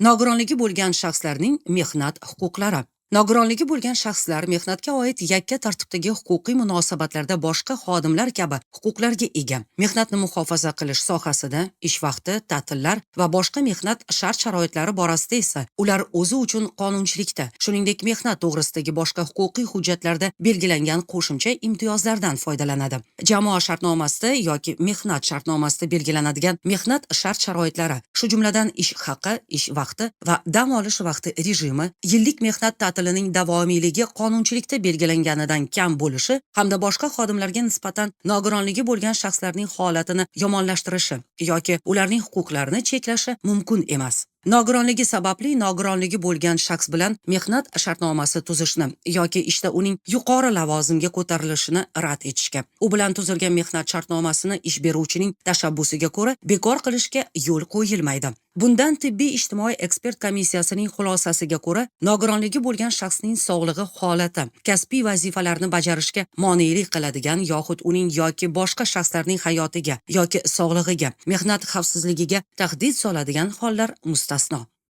Nogironligi bo'lgan shaxslarning mehnat huquqlari. Nogironligi bo'lgan shaxslar mehnatga oid yakka tartibdagi huquqiy munosabatlarda boshqa xodimlar kabi huquqlarga ega. Mehnatni muhofaza qilish sohasida ish vaqti, ta'tillar va boshqa mehnat shart-sharoitlari borasida esa ular o'zi uchun qonunchilikda, shuningdek, mehnat to'g'risidagi boshqa huquqiy hujjatlarda belgilangan qo'shimcha imtiyozlardan foydalanadi. Jamoa shartnomasida yoki mehnat shartnomasida belgilanadigan mehnat shart-sharoitlari, shu jumladan ish haqi, ish vaqti va dam olish vaqti rejimi, yillik mehnat ta'tilining davomiyligi qonunchilikda belgilanganidan kam bo'lishi hamda boshqa xodimlarga nisbatan nogironligi bo'lgan shaxslarning holatini yomonlashtirishi yoki ularning huquqlarini cheklashi mumkin emas. Nogironligi sababli nogironligi bo'lgan shaxs bilan mehnat shartnomasi tuzishni yoki ishda uning yuqori lavozimga ko'tarilishini rad etishga, u bilan tuzilgan mehnat shartnomasini ish beruvchining tashabbusiga ko'ra bekor qilishga yo'l qo'yilmaydi. Bundan tibbiy ijtimoiy ekspert komissiyasining xulosasiga ko'ra nogironligi bo'lgan shaxsning sog'lig'i holati kasbiy vazifalarni bajarishga monelik qiladigan yoxud uning yoki boshqa shaxslarning hayotiga yoki sog'lig'iga, mehnat xavfsizligiga tahdid soladigan hollar mustasno.